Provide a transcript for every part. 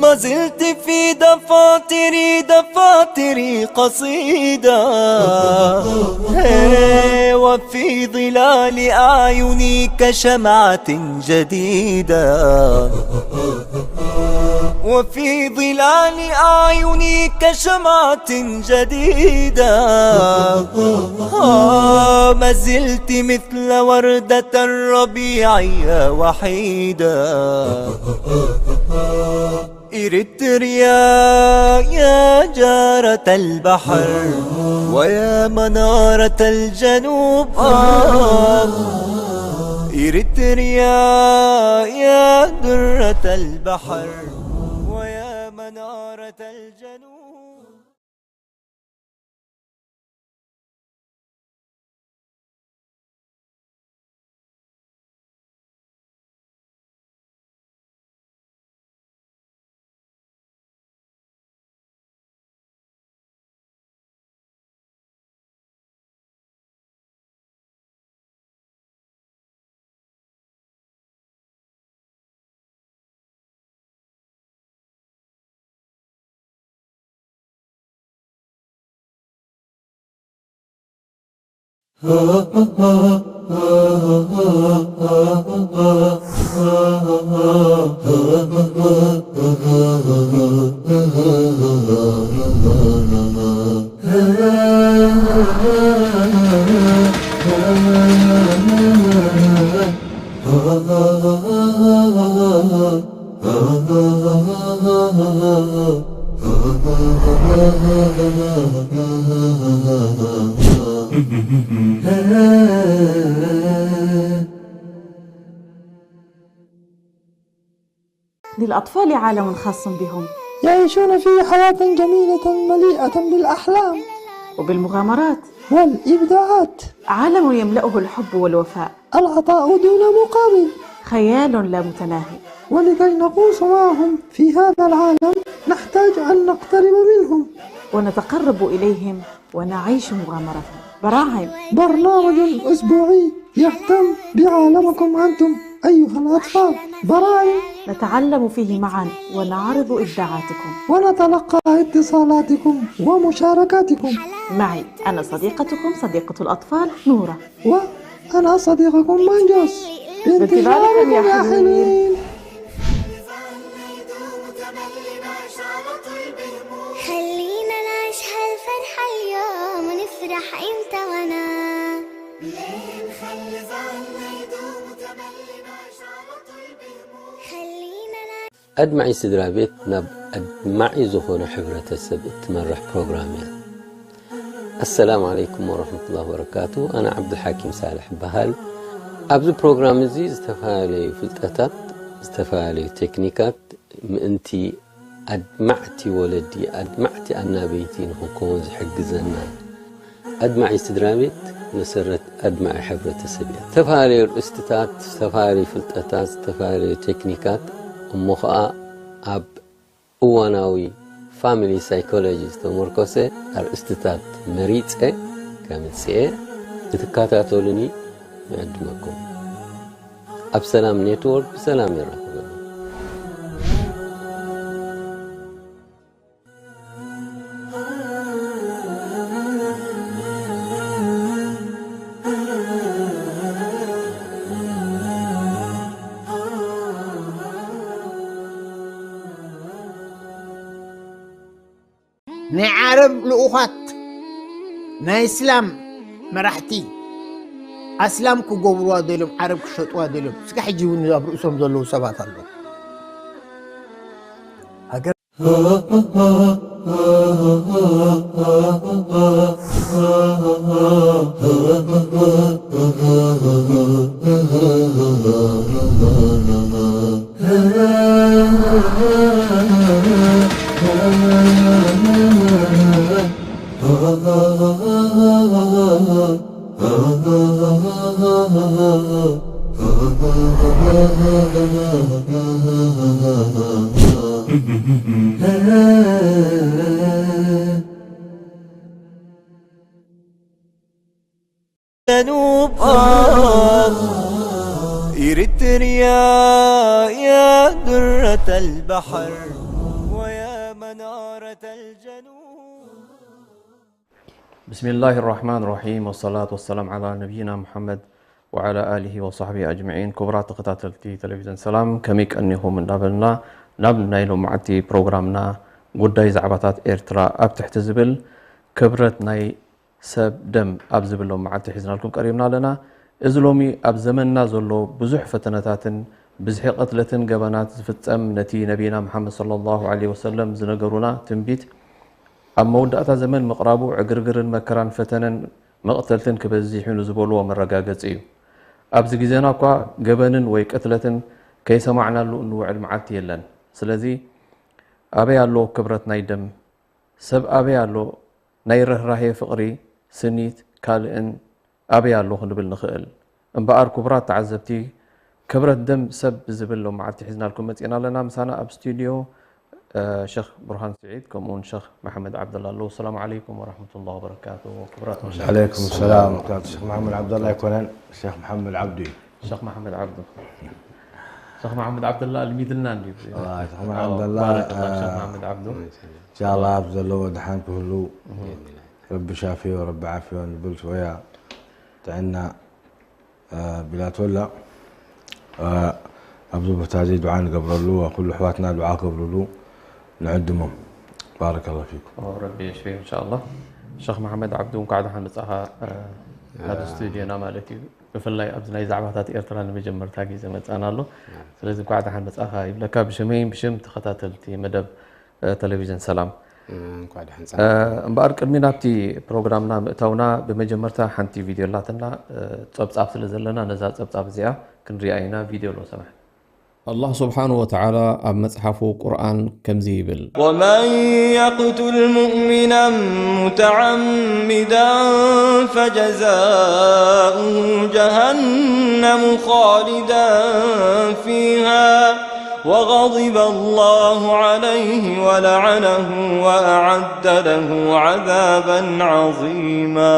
ما زلت في دفاتري، دفاتري قصيدة، هي، وفي ظلال أعيني كشمعة جديدة، وفي ظلال أعيني كشمعة جديدة. آه، ما زلت مثل وردة الربيع يا وحيدة. إريتريا يا جارة البحر ويا منارة الجنوب، آه. إريتريا يا درة البحر ويا منارة الجنوب. للأطفال عالم خاص بهم. يعيشون في حياة جميلة مليئة بالأحلام وبالمغامرات والإبداعات. عالم يملأه الحب والوفاء. العطاء دون مقابل. خيال لا متناهي. ولكي نغوص معهم في هذا العالم، نحتاج أن نقترب منهم. ونتقرب إليهم ونعيش مغامرة. براعم. برنامج أسبوعي يهتم بعالمكم أنتم أيها الأطفال. براعم. نتعلم فيه معا ونعرض إبداعاتكم. ونتلقى اتصالاتكم ومشاركاتكم. معي أنا صديقتكم، صديقة الأطفال، نورة. وأنا صديقكم مانجوس. بانتظاركم يا حلوين. خلينا نعيش هالفرحة اليوم ونفرح انت وانا. ليه نخلي زعلنا يدوم وتملي ماشي على طول بهموم. خلينا نعيش ኣድማዒ ስድራ ቤት ናብ ኣድማዒ ዝኾነ ሕብረተሰብ እትመርሕ ፕሮግራም እያ። ኣሰላሙ ዓለይኩም ወረሕመቱላሂ ወበረካቱ። ኣነ ዓብዱልሓኪም ሳልሕ እበሃል። ኣብዚ ፕሮግራም እዚ ዝተፈላለዩ ፍልጠታት፣ ዝተፈላለዩ ቴክኒካት ምእንቲ ኣድማዕቲ ወለዲ፣ ኣድማዕቲ ኣናበይቲ ንኽንከውን ዝሕግዘና ኣድማዒ ስድራ ቤት መሰረት ኣድማዒ ሕብረተሰብ እያ። ዝተፈላለዩ ርእስትታት፣ ዝተፈላለዩ ፍልጠታት፣ ዝተፈላለዩ ቴክኒካት እሞ ኸኣ ኣብ እዋናዊ ፋሚሊ ሳይኮሎጂ ዝተመርኮሰ ኣርእስትታት መሪጸ ከምጽኤ ክትከታተሉኒ ንዕድመኩም። ኣብ ሰላም ኔትወርክ ብሰላም የራኽበና። ናይ ዓረብ ልኡኻት ናይ እስላም መራሕቲ ኣስላም ክገብርዋ ደልዮም፣ ዓረብ ክሸጥዋ ደልዮም። እስከ ሕጂ እውን ኣብ ርእሶም ዘለዉ ሰባት ኣለዉ። ሃገር جنوب آه. إريتريا يا درة البحر ويا منارة الجنوب. بسم الله الرحمن الرحيم، والصلاة والسلام على نبينا محمد وعلى آله وصحبه أجمعين። ክቡራት ተኸታተልቲ ቴሌቪዥን ሰላም፣ ከመይ ቀኒኹም እንዳበልና ናብ ናይ ሎማዓቲ ፕሮግራምና ጉዳይ ዛዕባታት ኤርትራ ኣብ ትሕቲ ዝብል ክብረት ናይ ሰብ ደም ኣብ ዝብል ሎማዓቲ ሒዝናልኩም ቀሪብና ኣለና። እዚ ሎሚ ኣብ ዘመንና ዘሎ ብዙሕ ፈተነታትን ብዝሒ ቅትለትን ገበናት ዝፍጸም ነቲ ነቢና መሓመድ ሰለላሁ ዐለይሂ ወሰለም ዝነገሩና ትንቢት ኣብ መወዳእታ ዘመን ምቕራቡ ዕግርግርን መከራን ፈተነን መቕተልትን ክበዝሕ እዩ ንዝበልዎ መረጋገጺ እዩ። ኣብዚ ግዜና እኳ ገበንን ወይ ቅትለትን ከይሰማዕናሉ እንውዕል መዓልቲ የለን። ስለዚ ኣበይ ኣሎ ክብረት ናይ ደም? ሰብ ኣበይ ኣሎ ናይ ርህራሄ፣ ፍቕሪ፣ ስኒት፣ ካልእን ኣበይ ኣሎ ክንብል ንኽእል። እምበኣር ክቡራት ተዓዘብቲ፣ ክብረት ደም ሰብ ብዝብል ሎማዓልቲ ሒዝናልኩም መጺእና ኣለና። ምሳና ኣብ ስቱድዮ ሸኽ ብርሃን ስዒድ ከምኡውን ሸኽ መሓመድ ዓብደላ ኣለዉ። ሰላም ዓለይኩም ወረሕመቱላሂ ወበረካቱ። ክቡራት መሻይኽ። ዓለይኩም ሰላም። ክቡራት ሸኽ መሓመድ ዓብደላ ኣይኮነን፣ ሸኽ መሓመድ ዓብዱ እዩ። ሸኽ መሓመድ ዓብዱ። ሸኽ መሓመድ ዓብደላ ኣልሚድልና እንድዩ። ኣዋ፣ ሸኽ መሓመድ ዓብደላ፣ ባረከላህ ሸኽ መሓመድ ዓብዱ። ኢንሻኣላህ ኣብ ዘለዎ ደሓን ክህሉ ረቢ ሻፊዮ፣ ረቢ ዓፍዮ ንብል። ሽወያ ጥዕና ቢላቶላ ኣብዚ ቦታ እዚ ዱዓ ንገብረሉ፣ ኩሉ ኣሕዋትና ዱዓ ክገብርሉ ንዕድሞም። ባረከላሁ ፊኩም። ረቢ የሽፊ ኢንሻኣላህ። ሸኽ መሓመድ ዓብዱ እንኳዕ ደሓን መጻኻ ናብ ስቱድዮና ማለት እዩ። ብፍላይ ኣብዚ ናይ ዛዕባታት ኤርትራ ንመጀመርታ ግዜ መጻና ኣሎ። ስለዚ እንኳዕ ደሓን መጻኻ ይብለካ ብሽመይን ብሽም ተኸታተልቲ መደብ ቴሌቪዥን ሰላም። እንኳዕ ደሓን ጸ እምበኣር ቅድሚ ናብቲ ፕሮግራምና ምእታውና ብመጀመርታ ሓንቲ ቪድዮ ኣላትና፣ ጸብጻብ ስለ ዘለና ነዛ ጸብጻብ እዚኣ ክንሪኣ ኢና። ቪድዮ ሎ ሰማዕ። ኣላህ ስብሓን ወተዓላ ኣብ መጽሓፉ ቁርኣን ከምዚ ይብል። ومن يقتل مؤمنا متعمدا فجزاؤه جهنم خالدا فيها وغضب الله عليه ولعنه وأعد له عذابا عظيما.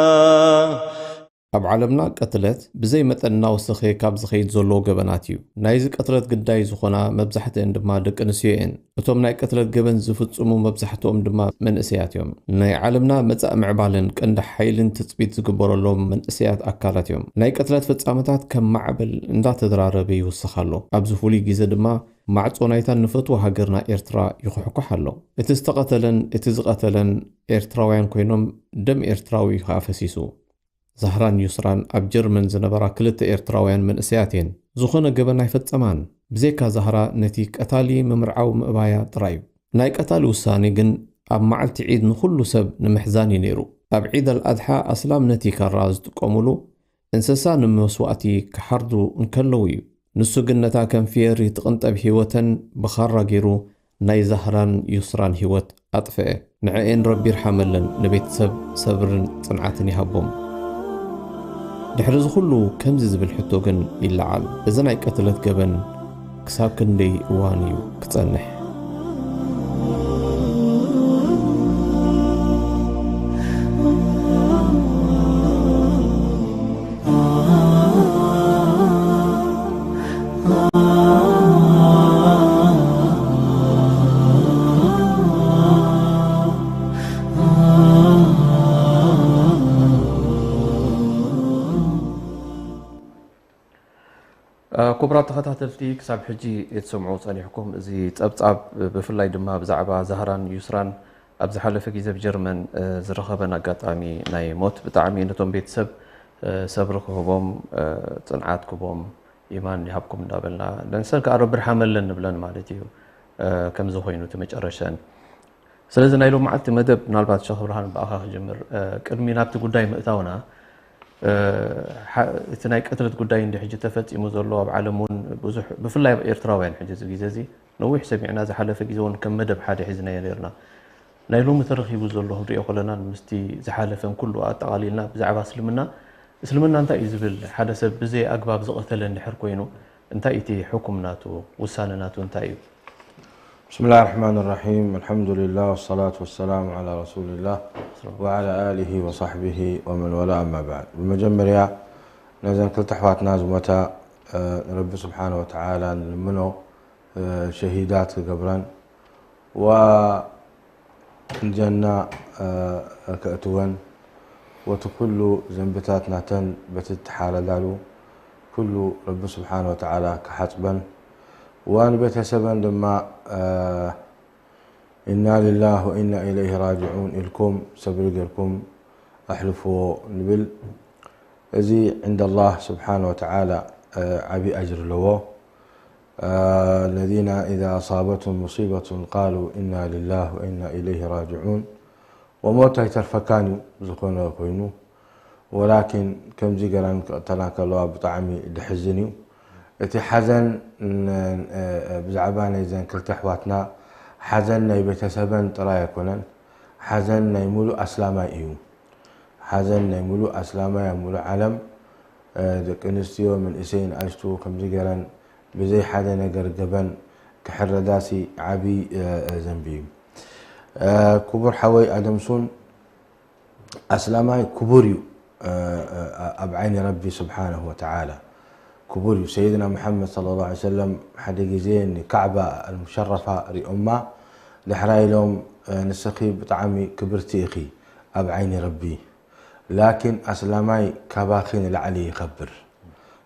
ኣብ ዓለምና ቅትለት ብዘይ መጠን እናወሰኸ ካብ ዝኸይድ ዘሎ ገበናት እዩ። ናይዚ ቅትለት ግዳይ ዝኾና መብዛሕትአን ድማ ደቂ ኣንስትዮ እየን። እቶም ናይ ቅትለት ገበን ዝፍጽሙ መብዛሕትኦም ድማ መንእሰያት እዮም። ናይ ዓለምና መጻኢ ምዕባለን ቀንዲ ሓይልን ትጽቢት ዝግበረሎም መንእሰያት ኣካላት እዮም። ናይ ቅትለት ፍጻመታት ከም ማዕበል እንዳተደራረበ ይውስኽ ኣሎ። ኣብዚ ፍሉይ ግዜ ድማ ማዕጾ ናይታ ንፈትዋ ሃገርና ኤርትራ ይኹሕኳሕ ኣሎ። እቲ ዝተቐተለን እቲ ዝቐተለን ኤርትራውያን ኮይኖም ደም ኤርትራዊ ከኣ ፈሲሱ። ዛህራን ዩስራን ኣብ ጀርመን ዝነበራ ክልተ ኤርትራውያን መንእሰያት እየን። ዝኾነ ገበን ኣይፈጸማን። ብዘይካ ዛህራ ነቲ ቀታሊ ምምርዓው ምእባያ ጥራይ እዩ። ናይ ቀታሊ ውሳኔ ግን ኣብ መዓልቲ ዒድ ንኹሉ ሰብ ንምሕዛን እዩ ነይሩ። ኣብ ዒድ ኣልኣድሓ ኣስላም ነቲ ካራ ዝጥቀሙሉ እንስሳ ንመስዋእቲ ክሓርዱ እንከለዉ እዩ። ንሱ ግን ነታ ከም ፍየሪ ትቕንጠብ ህይወተን ብኻራ ገይሩ ናይ ዛህራን ዩስራን ህይወት ኣጥፍአ። ንዐኤን ረቢ ይርሓመለን፣ ንቤተሰብ ሰብርን ጽንዓትን ይሃቦም። ድሕሪ እዚ ኩሉ ከምዚ ዝብል ሕቶ ግን ይለዓል፣ እዚ ናይ ቅትለት ገበን ክሳብ ክንደይ እዋን እዩ ክጸንሕ? ክቡራት ተኸታተልቲ፣ ክሳብ ሕጂ ትሰምዑ ጸኒሕኩም፣ እዚ ጸብጻብ ብፍላይ ድማ ብዛዕባ ዛህራን ዩስራን ኣብ ዝሓለፈ ግዜ ኣብ ጀርመን ዝረኸበን ኣጋጣሚ ናይ ሞት ብጣዕሚ ነቶም ቤተሰብ ሰብሪ ክህቦም፣ ጽንዓት ክህቦም፣ ኢማን ይሃብኩም እንዳበልና፣ ነንሰን ከኣ ረቢ ርሓመለን ንብለን ማለት እዩ። ከምዚ ኮይኑ እቲ መጨረሸን ስለዚ ናይ ሎማዓልቲ መደብ ምናልባት ሸኽ ብርሃን ብኣኻ ክጅምር ቅድሚ ናብቲ ጉዳይ ምእታውና እቲ ናይ ቅትለት ጉዳይ እንዲ ሕጂ ተፈፂሙ ዘሎ ኣብ ዓለም እውን ብዙሕ ብፍላይ ኣብ ኤርትራውያን ሕጂ እዚ ግዜ እዚ ነዊሕ ሰሚዕና ዝሓለፈ ግዜ እውን ከም መደብ ሓደ ሒዝናዮ ነርና። ናይ ሎሚ ተረኺቡ ዘሎ ክንሪኦ ከለና ምስቲ ዝሓለፈን ኩሉ ኣጠቓሊልና ብዛዕባ እስልምና እስልምና እንታይ እዩ ዝብል ሓደ ሰብ ብዘይ ኣግባብ ዝቐተለ እንድሕር ኮይኑ እንታይ እቲ ሕኩም ናቱ ውሳነ ናቱ እንታይ እዩ? بسم الله الرحمن الرحيم. الحمد لله والصلاة والسلام على رسول الله وعلى آله وصحبه ومن والاه، أما بعد. ብመጀመርያ ነዘን ክልተ ኣሕዋትና ዝሞታ ንረቢ ስብሓን ወተዓላ ንልምኖ ሸሂዳት ክገብረን ወልጀና ከእትወን ወቲ ኩሉ ዘንብታት ናተን በቲ ትሓረዳሉ ኩሉ ረቢ ስብሓን ወተዓላ ክሓፅበን ወንቤተሰበን ድማ ኢና ሊላህ ወኢና ኢለይህ ራጅዑን ኢልኩም ሰብሪ ገርኩም ኣሕልፍዎ ንብል። እዚ ዕንደ ኣላህ ስብሓን ወተዓላ ዓብዪ ኣጅር ኣለዎ። الذين إذا أصابتهم مصيبة قالوا إنا لله وإنا إليه راجعون. ወሞት ኣይተርፈካን እዩ ዝኾነ ኮይኑ ወላኪን ከምዚ ገራን ክቕተላ ከለዋ ብጣዕሚ ድሕዝን እዩ። እቲ ሓዘን ብዛዕባ ናይዘን ክልተ ኣሕዋትና ሓዘን ናይ ቤተሰበን ጥራይ ኣይኮነን፣ ሓዘን ናይ ሙሉእ ኣስላማይ እዩ። ሓዘን ናይ ሙሉእ ኣስላማይ ኣብ ሙሉእ ዓለም ደቂ ኣንስትዮ መንእሰይ ንኣሽቱ ከምዚ ገረን ብዘይ ሓደ ነገር ገበን ክሕረዳሲ ዓብይ ዘንቢ እዩ። ክቡር ሓወይ ኣደምሱን ኣስላማይ ክቡር እዩ ኣብ ዓይኒ ረቢ ስብሓነሁ ወተዓላ ክቡር እዩ። ሰይድና ሙሓመድ ሰለላሁ ዐለይሂ ወሰለም ሓደ ግዜ ንካዕባ ኣልሙሸረፋ ሪኦማ ድሕራ ኢሎም ንስኺ ብጣዕሚ ክብርቲ ኢኺ ኣብ ዓይኒ ረቢ ላኪን ኣስላማይ ካባኺ ንላዕሊ ይኸብር።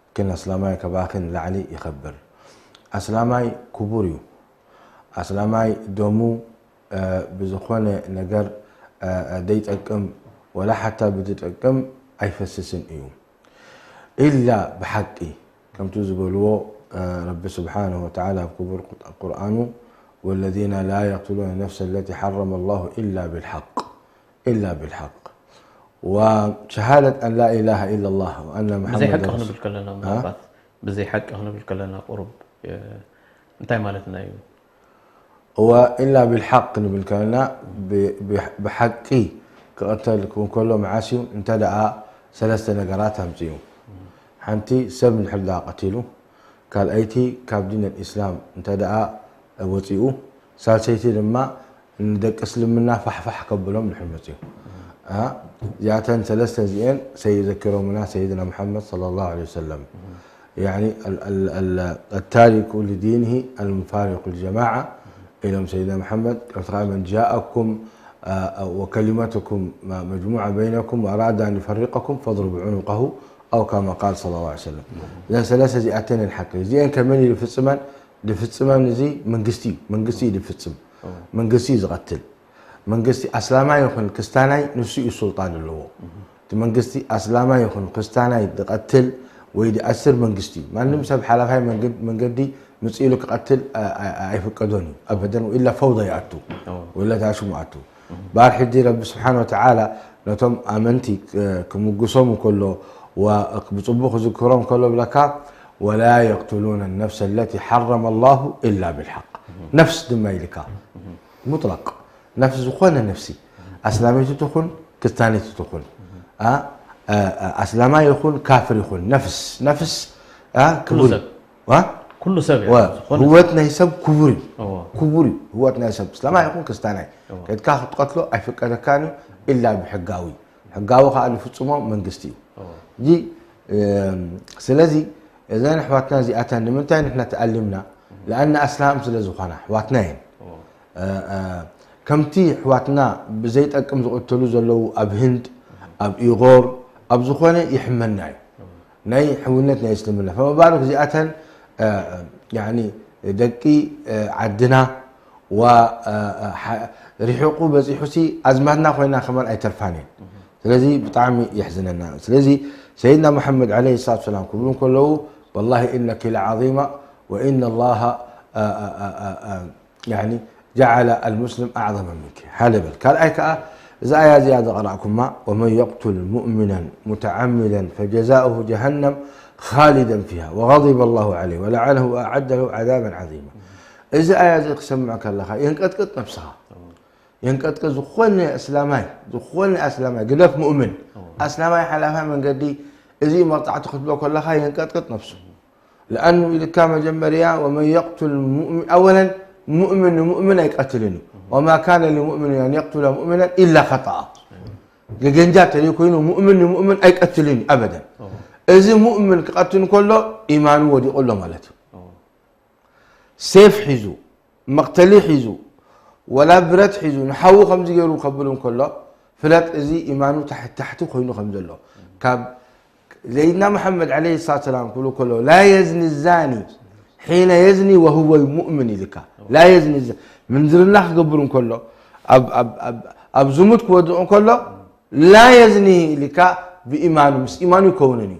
ላኪን ኣስላማይ ካባኺ ንላዕሊ ይኸብር። ኣስላማይ ክቡር እዩ። ኣስላማይ ደሙ ብዝኾነ ነገር ደይጠቅም ወላ ሓታ ብዝጠቅም ኣይፈስስን እዩ። ኢላ ብሓቂ ከምቲ ዝበልዎ ረቢ ስብሓነሁ ወተዓላ ኣብ ክቡር ቁርኣኑ والذين لا يقتلون النفس التي حرم الله إلا بالحق إلا بالحق وشهادة أن لا إله إلا الله وأن محمدا ብዘይ ሓቂ ክንብል ከለና ምናልባት ብዘይ ሓቂ ክንብል ከለና ቁሩብ እንታይ ማለትና እዩ? እወ ኢላ ቢልሓቅ ክንብል ከለና ብሓቂ ክቐተል ክውን ከሎ መዓስ እዩ እንተ ደኣ ሰለስተ ነገራት ኣምፅኡ። ሓንቲ ሰብ እንድሕር ደኣ ቀቲሉ፣ ካልኣይቲ ካብ ዲን ኣልኢስላም እንተ ደኣ ወፂኡ፣ ሳልሰይቲ ድማ ንደቂ እስልምና ፋሕፋሕ ከብሎም ድሕር መፅኡ። እዚኣተን ሰለስተ እዚአን ሰይ ዘኪሮምና ሰይድና ሙሐመድ ሰለላሁ ዐለይሂ ወሰለም። يعني التارك لدينه المفارق للجماعة ኢሎም ሰይድና ሙሐመድ ካብቲ من جاءكم وكلمتكم مجموعة بينكم وأراد أن يفرقكم فاضربوا عنقه أو كما قال صلى الله عليه وسلم. እዘን ሰለስተ እዚኣተን ሓቂ እዚአን ከመን እዩ ዝፍፅመን? ዝፍፅመን እዚ መንግስቲ እዩ። መንግስቲ እዩ ዝፍፅም። መንግስቲ እዩ ዝቐትል። መንግስቲ ኣስላማይ ይኹን ክስታናይ ንሱ እዩ ሱልጣን ኣለዎ። እቲ መንግስቲ ኣስላማይ ይኹን ክስታናይ ዝቐትል ወይ ዝኣስር መንግስቲ እዩ። ማንም ሰብ ሓላፋይ መንገዲ ምፅእ ኢሉ ክቐትል ኣይፍቀዶን እዩ። ኣበደን ወኢላ ፈውዳ ይኣቱ ወላ ታሽሙ ኣቱ። ባር ሕጂ ረቢ ስብሓን ወተዓላ ነቶም ኣመንቲ ክምጉሶም ከሎ ብፅቡቅ ክዝክሮም ከሎ ብለካ ولا يقتلون النفس التي حرم الله إلا بالحق ነፍስ ድማ ኢልካ ሙጥለቅ ነፍስ ዝኾነ ነፍሲ ኣስላመይቲ ትኹን ክስታነይቲ ትኹን ኣስላማይ ይኹን ካፍር ይኹን ነፍስ ነፍስ ክቡር ህወት ናይ ሰብ ክቡር እዩ። ክቡር እዩ ህወት ናይ ሰብ እስላማይ ይኹን ክስታናይ ከድካ ክትቀትሎ ኣይፍቀደካን እዩ ኢላ ብሕጋዊ ሕጋዊ ከዓ ዝፍፅሞ መንግስቲ እዩ። ስለዚ እዘን ኣሕዋትና እዚኣተን ንምንታይ ንሕና ተኣሊምና? ለኣነ ኣስላም ስለ ዝኾና ኣሕዋትና እየን። ከምቲ ኣሕዋትና ብዘይጠቅም ዝቕተሉ ዘለዉ ኣብ ህንድ ኣብ ኢጎር ኣብ ዝኾነ ይሕመና እዩ ናይ ሕውነት ናይ እስልምና ፈመባልክ እዚኣተን ደቂ ዓድና ሪሑቁ በፂሑ ሲ ኣዝማድና ኮይና ከማን ኣይተርፋን እየን። ስለዚ ብጣዕሚ የሕዝነና። ስለዚ ሰይድና ሙሐመድ ዐለይሂ ሰላቱ ሰላም ክብሉ ከለዉ والله إنك لعظيمة وإن الله يعني جعل المسلم أعظم منك. ሓደ በል። ካልኣይ ከኣ እዛ ኣያ እዚኣ ዘቐራእኩማ، ومن يقتل مؤمنا متعمدا فجزاؤه جهنم خالدا فيها وغضب الله عليه ولعنه وأعد له عذابا عظيما. እዚ ኣያ እዚ ክሰምዕ ከለኻ የንቀጥቅጥ ነብስኻ። የንቀጥቅጥ ዝኾነ ኣስላማይ፣ ዝኾነ ኣስላማይ፣ ግደፍ ሙእምን፣ ኣስላማይ ሓላፋይ መንገዲ፣ እዚ መቕጻዕቲ ክትብሎ ከለኻ የንቀጥቅጥ ነብሱ። لأنه ኢልካ መጀመርያ ومن يقتل مؤمن، أولا ሙእምን ንሙእምን ኣይቀትልን እዩ። وما كان لمؤمن أن يقتل مؤمنا إلا خطأ። ገገንጃ ተለይ ኮይኑ ሙእምን ንሙእምን ኣይቀትልን እዩ ኣበደን። እዚ ሙእምን ክቐትል ከሎ ኢማኑ ወዲቑ ኣሎ ማለት እዩ። ሴፍ ሒዙ፣ መቕተሊ ሒዙ፣ ወላ ብረት ሒዙ ንሓዉ ከምዚ ገይሩ ከብል እንከሎ፣ ፍለጥ እዚ ኢማኑ ታሕቲ ታሕቲ ኮይኑ ከም ዘሎ። ካብ ሰይድና መሓመድ ዓለይሂ ሰላቱ ሰላም ክብሉ ከሎ፣ لا يزني الزاني حين يزني وهو مؤمن ኢልካ። لا يزني الزاني ምንዝርና ክገብር እንከሎ፣ ኣብ ኣብ ኣብ ኣብ ዝሙት ክወድቕ እንከሎ፣ لا يزني ኢልካ ብኢማኑ፣ ምስ ኢማኑ ይከውንን እዩ።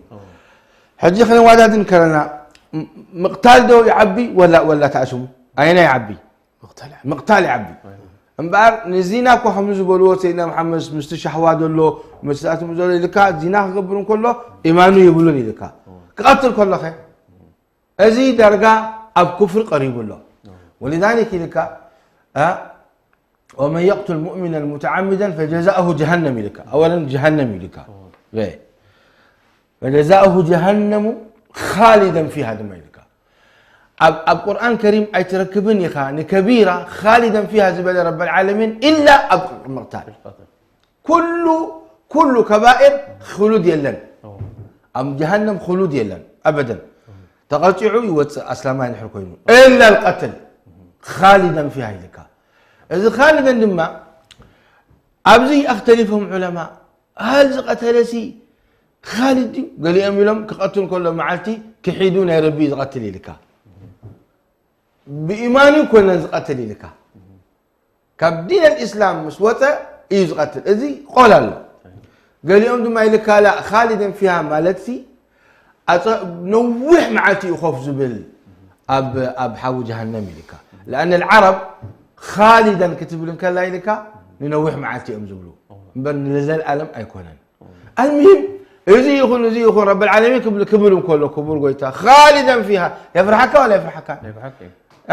ሕጂ ክንወዳድን ከለና፣ ም-፣ ምቕታል ዶ ይዓቢ ወላ፣ ወላ ተኣሽሙ? ኣየናይ ይዓቢ? ምቕታል ይዓቢ። ምቕታል ይዓቢ። እምበኣር ንዚና እኮ ከምዚ ዝበልዎ ሰይድና መሓመድ ምስቲ ሻህዋ ዘሎ፣ ምስቲ ኣትሙ ዘሎ ኢልካ ዚና ክገብር እንከሎ ኢማኑ የብሉን ኢልካ። ክቐትል ከሎኸ? እዚ ዳርጋ ኣብ ኩፍሪ ቀሪቡ ኣሎ። ولذلك ኢልካ፣ አ፣ ومن يقتل مؤمنا متعمدا فجزاؤه جهنم ኢልካ። ኣወለን ጀሃነም ኢልካ። በ-፣ فجزاؤه جهنم خالدا فيها ድማ ኢልካ። ኣብ፣ ኣብ ቁርኣን ከሪም ኣይትረክብን ኢኻ ንከቢራ خالدا فيها ዝበለ ረበል ዓለሚን ኢላ ኣብ ምቕታል። ኩሉ፣ ኩሉ ከባኤር ክሉድ የለን። ኣብ ጀሃነም ክሉድ የለን ኣበደን። ተቐፂዑ ይወፅእ ኣስላማይ እንድሕር ኮይኑ። إلا القتل خالدا فيها ኢልካ። እዚ خالدا ድማ ኣብዚ ኣኽተሊፎም ዑለማ፣ هل ዝቐተለሲ خالد ድዩ? ገሊኦም ኢሎም ክቐትል ከሎ መዓልቲ ክሒዱ ናይ ረቢ እዩ ዝቐትል ኢልካ። ብኢማኑ ይኮነን ዝቐትል ኢልካ። ካብ ዲን ኣልእስላም ምስ ወፀ እዩ ዝቐትል። እዚ ቆል ኣሎ። ገሊኦም ድማ ኢልካ ላ خالدا فيها ማለትሲ ኣፀ-፣ ነዊሕ መዓልቲ እዩ ኮፍ ዝብል ኣብ፣ ኣብ ሓዊ ጀሃነም ኢልካ። لأن العرب خالدا ክትብል እንከላ ኢልካ ንነዊሕ መዓልቲ እዮም ዝብሉ እምበር ንዘልኣለም ኣይኮነን። المهم እዚ ይኹን እዚ ይኹን ረብል ዓለሚን ክብል፣ ክብል እንከሎ ክቡር ጎይታ خالدا فيها የፍርሓካ ወላ የፍርሓካ? ናይ ብሓቂ።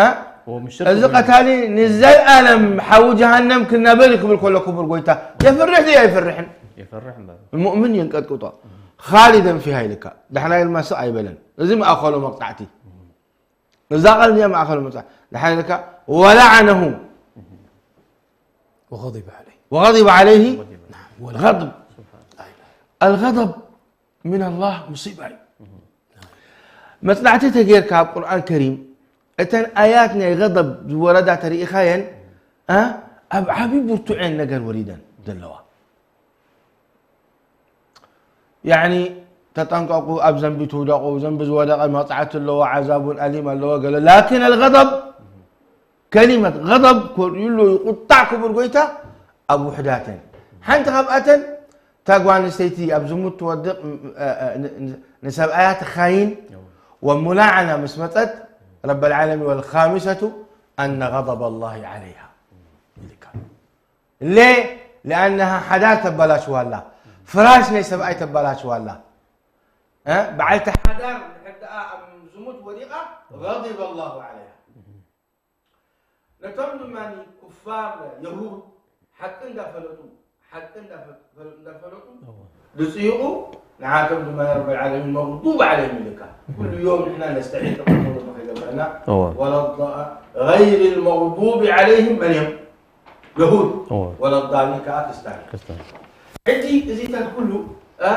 እ? እዎ፣ ምሽር እዚ ክብል ቀታሊ ንዘልኣለም ሓዊ ጀሃነም ክናበር እዩ ክብል ከሎ ክቡር ጎይታ የፍርሕ ድዩ ኣይፍርሕን? የፈርሕ እምበር። ሙእምን የንቀጥቅጦ። خالدا فيها ኢልካ። ዳሕና ኢልማ ስቕ ኣይበለን። እዚ ማእኸሎ መቕጻዕቲ። እዛ ቃል እዚኣ ማእኸሎ መቕጻዕቲ። ዳሕና ኢልካ ولعنه وغضب عليه. وغضب عليه. غضب. الغضب من الله ሙሲባ እዩ። መጽናዕቲ ተጌርካ ኣብ ቁርኣን ከሪም እተን ኣያት ናይ غضب ዝወረዳ ተሪኢኻየን፣ እ፣ ኣብ ዓቢ ብርቱዕ እየን ነገር ወሪደን ዘለዋ። ያዕኒ ተጠንቀቁ፣ ኣብ ዘንቢ ትውደቁ፣ ዘንቢ ዝወደቀ መቕጻዕቲ ኣለዎ፣ ዓዛቡን ኣሊም ኣለዎ ገለ። ላኪን الغضب ከሊመት غضب ኮርእዩ ኣሎ እዩ ቁጣዕ ክቡር ጎይታ ኣብ ውሕዳተን። ሓንቲ ካብኣተን እታ ጓል ኣንስተይቲ ኣብ ዝሙት ትወድቕ፣ እ፣ እ፣ ን-፣ ን-፣ ንሰብኣያ ትኻይን፣ ወሙላዓና ምስ መጸት ረበል ዓለሚን والخامسة أن غضب الله عليها ኢልካ። ليه؟ لأنها ሓዳር ተበላሽዋ ኣላ። ፍራሽ ናይ ሰብኣይ ተበላሽዋ ኣላ። እ? በዓልቲ ሓዳር እንድሕር ደኣ ኣብ ዝሙት ወዲቓ غضب الله عليها። ነቶም ድማ ኩፋር የሁድ ሓቂ እንዳፈለጡ፣ ሓቂ እንዳፈ-፣ እንዳፈለጡ እዎ። ዝጽይቑ፣ ንዓቶም ድማ ረበል ዓለሚን መግዱብ ዓለይሂም ኢልካ። ኩሉ ዮም ንሕና ነስተዒን ተቐበሉ ከይገብረና። እዎ። ወላ ዳ-፣ غير المغضوب عليهم መን እዮም? የሁድ። እዎ። ወላ ዳሊን ከኣ ክርስትያን። ክርስትያን። ሕጂ እዚታት ኩሉ፣ እ፣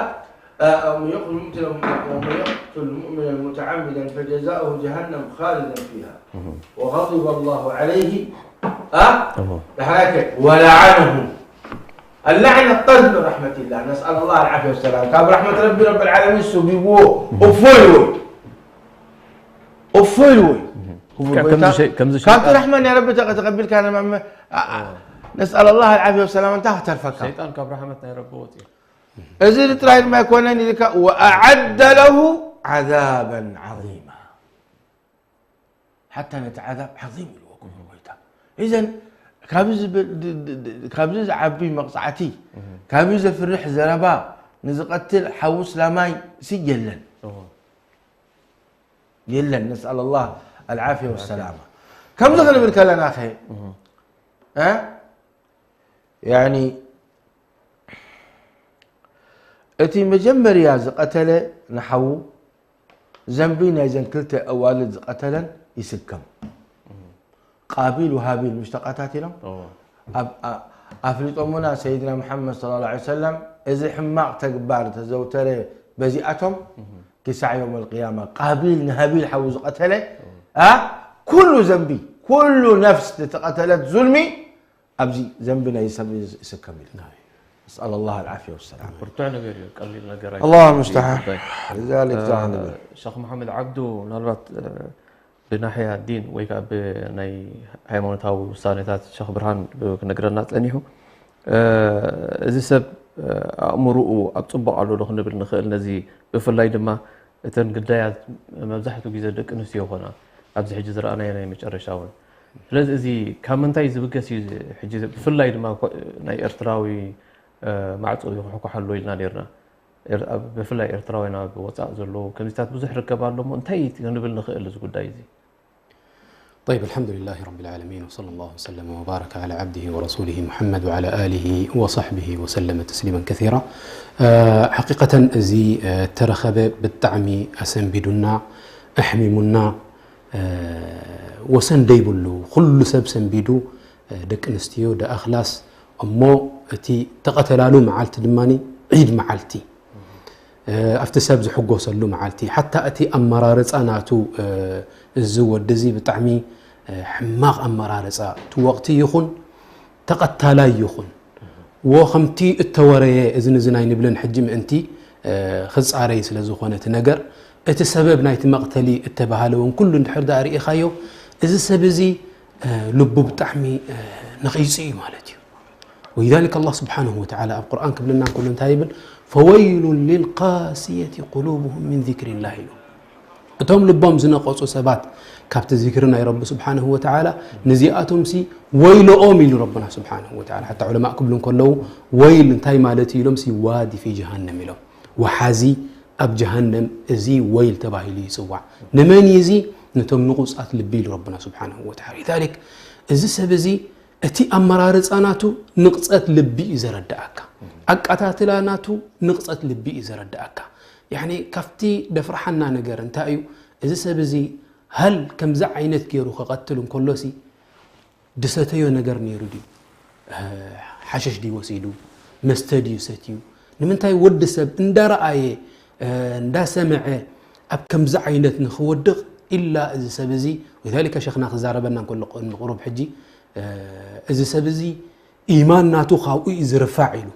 እ፣ እ፣ يقتل مؤمنا، ومن يقتل مؤمنا متعمدا فجزاؤه جهنم خالدا فيها وغضب الله عليه، እ፣ እዎ። ድሕራይ ከ ولعنه. اللعنة طرد من رحمة الله، نسأل الله العافية والسلام። ካብ ረሕመት ረቢ ረብል ዓለሚን ስጒጉዎ፣ እፎይ ወይ። እፎይ ወይ። ክቡር ከም-፣ ከምዚ ጎይታ፣ ሸይ-፣ ከምዚ ካብቲ ሸይጣን ረሕመት ናይ ረቢ ተቐ-፣ ተቐቢልካ፣ ነማ-፣ አ-፣ አ-፣ እዎ። نسأل الله العافية والسلام፣ እንታይ ክተርፈካ? ሸይጣን ካብ ረሕመት ናይ ረቢ ወፂኡ። እዚ ጥራይ ድማ ኣይኮነን ኢልካ፣ وأعد له عذابا عظيما። ሓታ ነቲ ዓዛብ ዓዚም ኢልዎ ክቡር ጎይታ። እዘን ካብዚ ዝብል- ድ- ድ- ድ- ካብዚ ዝዓቢ መቕጻዕቲ፣ ካብዚ ዘፍርሕ ዘረባ ንዝቐትል ሓዉ እስላማይ ሲ የለን። የለን። ነስኣል ኣላህ ኣልዓፍያ ወሰላማ። ከምዚ ክንብል ከለና ኸ እ? ያኒ እቲ መጀመርያ ዝቐተለ ንሓዉ ዘንቢ ናይዘን ክልተ ኣዋልድ ዝቐተለን ይስከም። ቃቢል ወሃቢል ምሽ ተቃታቲሎም ኣፍሊጦሙና ሰይድና ሙሓመድ صلى الله عليه وسلم። እዚ ሕማቕ ተግባር ተዘውተረ በዚኣቶም ክሳዕ ዮም القيامة ቃቢል ንሃቢል ሓዉ ዝቐተለ ኩሉ ዘንቢ ኩሉ ነፍስ ዝተቐተለት ዙልሚ ኣብዚ ዘንቢ ናይ ሰብ ይስከም ኢሉ። نسأل الله العافية والسلام. ብርቱዕ ነገር እዩ፣ ቀሊል ነገር الله المستعان. لذلك ዛዕባ ንብል። ሸኽ መሓመድ ዓብዱ፣ ምናልባት ብናሕያ ዲን ወይ ከዓ ብናይ ሃይማኖታዊ ውሳኔታት ሸኽ ብርሃን ክነግረና ጸኒሑ፣ እዚ ሰብ ኣእምርኡ ኣብ ጽቡቕ ኣሎ ዶ ክንብል ንኽእል? ነዚ ብፍላይ ድማ እተን ግዳያት መብዛሕትኡ ግዜ ደቂ ኣንስትዮ ይኾና፣ ኣብዚ ሕጂ ዝረኣናዮ ናይ መጨረሻ እውን። ስለዚ እዚ ካብ ምንታይ ዝብገስ እዩ? ሕጂ ብፍላይ ድማ ናይ ኤርትራዊ ማዕጾ ይኹሕኩሕ ኣሎ ኢልና ነርና። ብፍላይ ኤርትራውያን ኣብ ወጻእ ዘለዉ ከምዚታት ብዙሕ ርከብ ኣሎ እሞ እንታይ ክንብል ንኽእል እዚ ጉዳይ እዚ? طيب، الحمد لله رب العالمين، وصلى الله وسلم وبارك على عبده ورسوله محمد وعلى آله وصحبه وسلم تسليما كثيرا. حقيقة እዚ ተረኸበ ብጣዕሚ ኣሰንቢዱና ኣሕሚሙና፣ ወሰን ደይብሉ ኩሉ ሰብ ሰንቢዱ፣ ደቂ ኣንስትዮ ደኣኽላስ። እሞ እቲ ተቐተላሉ መዓልቲ ድማ ዒድ መዓልቲ፣ ኣብቲ ሰብ ዝሕጎሰሉ መዓልቲ፣ ሓታ እቲ ኣመራርፃ ናቱ፣ እዚ ወዲ እዚ ብጣዕሚ ሕማቕ ኣመራርፃ፣ እቲ ወቕቲ ይኹን ተቐታላይ ይኹን፣ ዎ ከምቲ እተወረየ እዝን እዝን ኣይንብልን። ሕጂ ምእንቲ ክፃረይ ስለ ዝኾነ እቲ ነገር፣ እቲ ሰበብ ናይቲ መቕተሊ እተባሃለ እውን ኩሉ እንድሕር ደኣ ርኢኻዮ፣ እዚ ሰብ እዚ ልቡ ብጣዕሚ ነቒፁ እዩ ማለት እዩ። ولذلك الله سبحانه وتعالى ኣብ ቁርኣን ክብልና እንከሎ እንታይ ይብል? فويل للقاسية قلوبهم من ذكر الله ኢሉ። እቶም ልቦም ዝነቐጹ ሰባት ካብቲ ዚክሪ ናይ ረቢ ስብሓንሁ ወተዓላ ነዚኣቶምሲ ወይለኦም ኢሉ ረብና ስብሓንሁ ወተዓላ። ሓታ ዑለማእ ክብሉ እንከለዉ ወይል እንታይ ማለት እዩ ኢሎምሲ ዋዲ ፊ ጀሃነም ኢሎም። ወሓዚ ኣብ ጀሃነም እዚ ወይል ተባሂሉ ይጽዋዕ። ንመን እዩ እዚ? ነቶም ንቑጻት ልቢ ኢሉ ረብና ስብሓንሁ ወተዓላ። ሊዛሊክ እዚ ሰብ እዚ እቲ ኣመራርጻ ናቱ ንቕጸት ልቢ እዩ ዘረድኣካ። ኣቀታትላ ናቱ ንቕጸት ልቢ እዩ ዘረድኣካ። ያኒ ካብቲ ደፍርሓና ነገር እንታይ እዩ? እዚ ሰብ እዚ ሃል ከምዚ ዓይነት ገይሩ ክቐትል እንከሎሲ ድሰተዮ ነገር ነይሩ ድዩ? ሓሸሽ ድዩ ወሲዱ? መስተ ድዩ ሰትዩ? ንምንታይ ወዲ ሰብ እንዳረኣየ እንዳሰምዐ ኣብ ከምዚ ዓይነት ንኽወድቕ ኢላ እዚ ሰብ እዚ ወሊዛሊከ ሸኽና ክዛረበና እንከሎ ቅድሚ ቁሩብ ሕጂ እዚ ሰብ እዚ ኢማን ናቱ ካብኡ እዩ ዝርፋዕ ኢሉ